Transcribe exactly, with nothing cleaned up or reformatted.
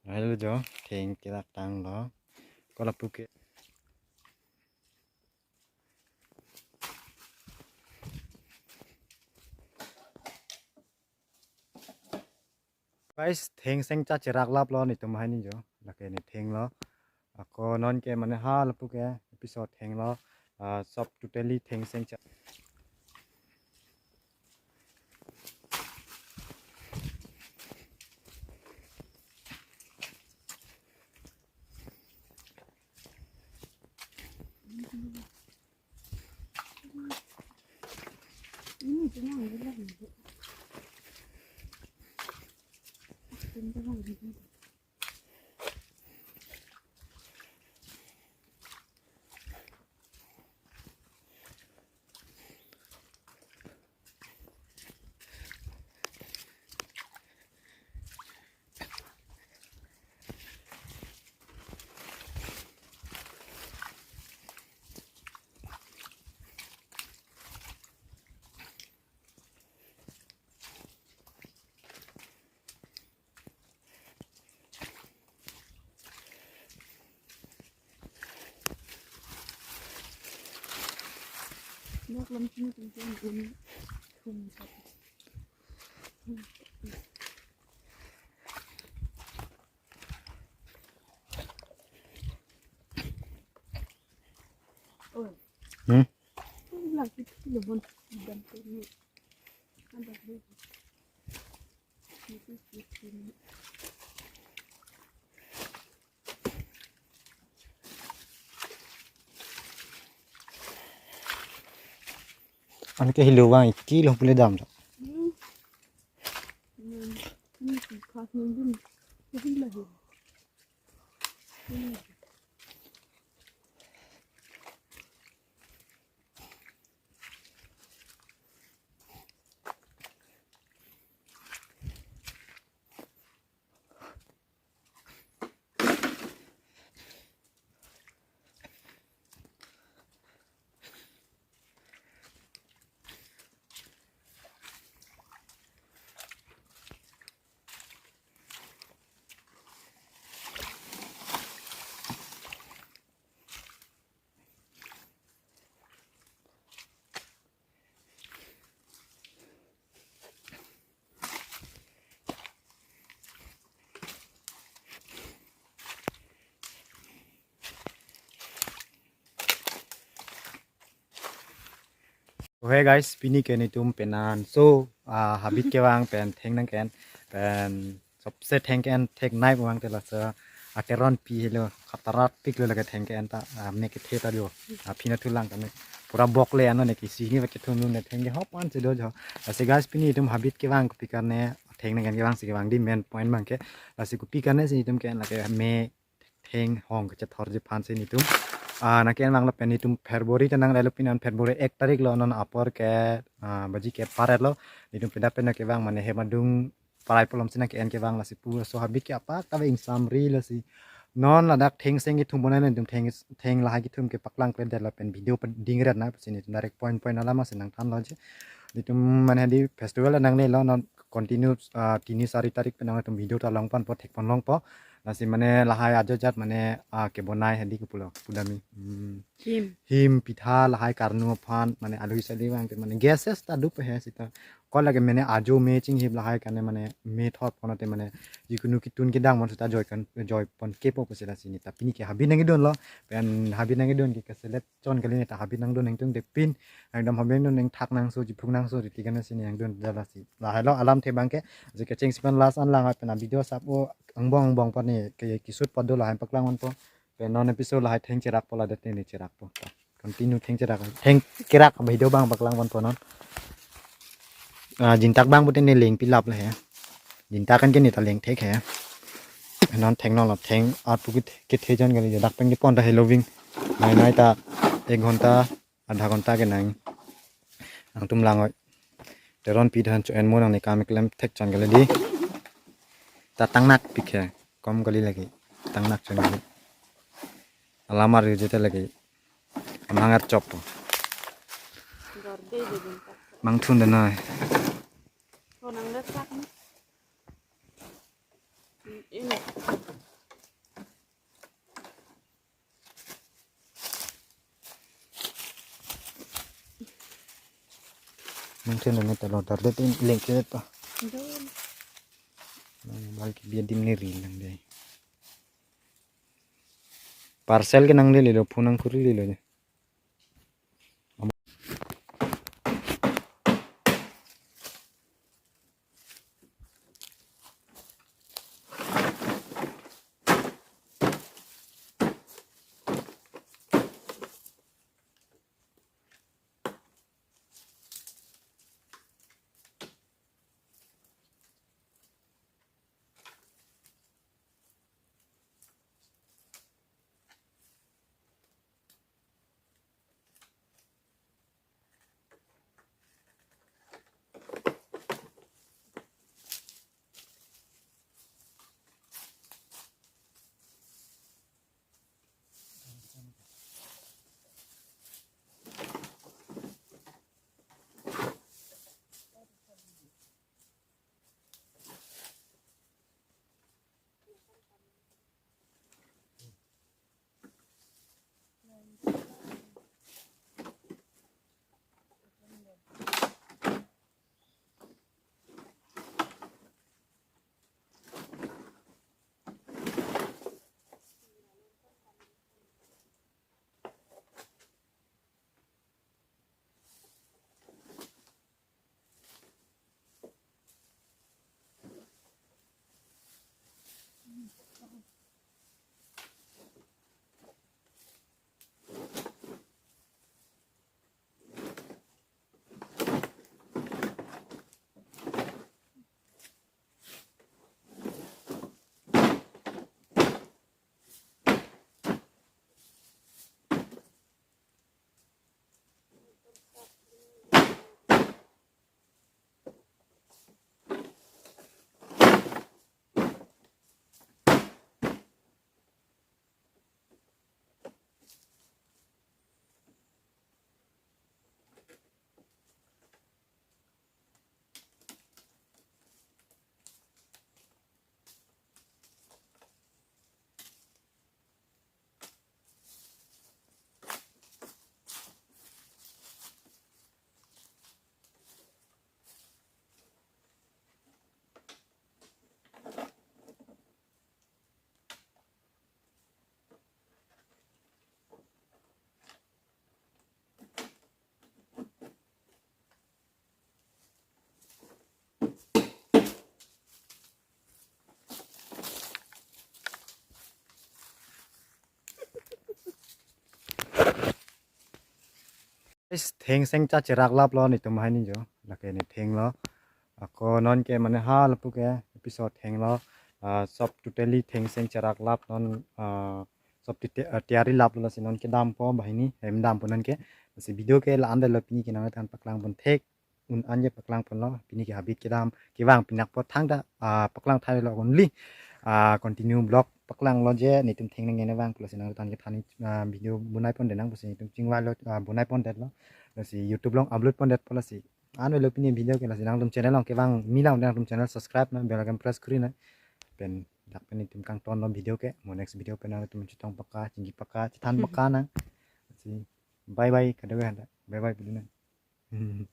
Hello jo, theng kerak tanglo. Ko lapu ke. Guys, theng seng cha cherak laplo netum hai ni jo. Lake ne thenglo. Ako non ke mane ha lapu ke episode thenglo. Ah, sob totally theng seng cha. Hmm? Anke hilo vang iki lo pule dam. Okay guys, pini ke netum penang. So, ah, habit kevang pen theng nang ke-en pen sobse theng ke-en thek nai vang te lasa ateron pi helo khatarat pik lo lake theng ke-en ta, ah, ne kethe ta jo. Ah, pina thulang kami. Pura bok le ano ne kisi ni vake thunu ne theng ke hop an se do jo. Lasi guys, pini netum habit kevang kopi karne theng nang ke-en kevang si kevang di main point abang ke. Lasi kopi karne si netum ke-en lake me theng hong kachethorji aphan si netum. Ah, nang ke-en vang lapen netum February ta nang lelo pini an February ek tarik lo non apor ke, ah, baji ke paret lo. Netum pida pen nang kevang mane hem adung parai polom si nang ke-en kevang lasi pu so habit ke apak kave ingsamri lasi. Non ladak theng seng kethum bonai netum theng, theng lahai kethum ke paklang kledetlo pen video pading ret na si netum direct point point alam si nang thanlo je. Netum mane di festival nang ne lo non continue, ah, tini sari tarik pen nang netum video ta long ponpo thek pon longpo. Lasi mane lahai ajo jat mane, ah, kebonai hadi kepulo pudami. Hmm. Him. Him pitha lahai karnu aphan mane alu sali vang te mane gases ta dup he sita. Ko lake mane ajo me chinghip lahai karne mane me thot kono te mane jikunu kitun kedang mon sita joy kan joy pon kepo ko sila si neta pini ke habit nang idun lo pen habit nang idun ke keselet chon kali neta habit nang dun nang tung de pin nang dam habit nang dun nang thak nang so jiphung nang so riti karne si nang dun jala si lahai lo alam the abang ke je kecheng si pen last an lang pen video sap o angbong angbong pon ne ke kisut pon do lahai paklang ponpo. Pen non episode lahai theng cherakpo ladak ne cherakpo. Continue theng cherak. Theng kerak video abang paklang ponpo non. Ah, jintak abang pute ne leng pilap le he. Jintak kan ke neta leng thek he. Non theng non lo theng arpu ke, kethe jon kali dak pen kepon ta helo ving. Nai nai ta ek ghonta adha ghonta ke nang. Nangtum lang oi. Teron pi than cho-en mo nang ne kam klem thek chon kali di. Ta tangnak pik he. Kom kali lagi. Tangnak chon kali. Alamar yu jete lagi. Amang er chop. Gorde je jintak. Mang thun de noi. Ko nang le sak ni. Ini. Nang thelo ne talo dardet in lengkle to. Dun. Nang bal ke biya dim ne ri lang dei. Parcel ke nanglele lo, phone nangkuri lelo ne. Guys, thengseng cha cherak laplo netum banghini jo. Lake ne thenglo. Ako non ke mane ha lapu ke episode thenglo. Ah, sob totally thengseng cherak lap non, ah, sob tite-, ah, tiyari laplo, lasi non kedampo banghini, hem dampo non ke. Lasi video ke la-an detlo, pini ke nangthan paklang pon thek un-an je paklang ponlo, pini ke habit kedam kevang pinak po thangta, ah, paklang thailo only, ah, continue vlog paklanglo je netum thengneng ne vang pulo si nangthan kethan, ah, video bonai pondet nang pusi netum chingvailo, ah, bonai pondetlo. Lasi YouTube along upload pondetpo, lasi anvelo pini video ke. Lasi nangtum channel along kevang mila nangtum channel subscribe nang, bell icon press kuri nang. Pen dak pen netum kangtonlo video ke, mo next video pen nangtum chetong pakka, chingki pakka, chethan pakka nang. Lasi bye bye, kadokave handa. Bye bye, pudun nang.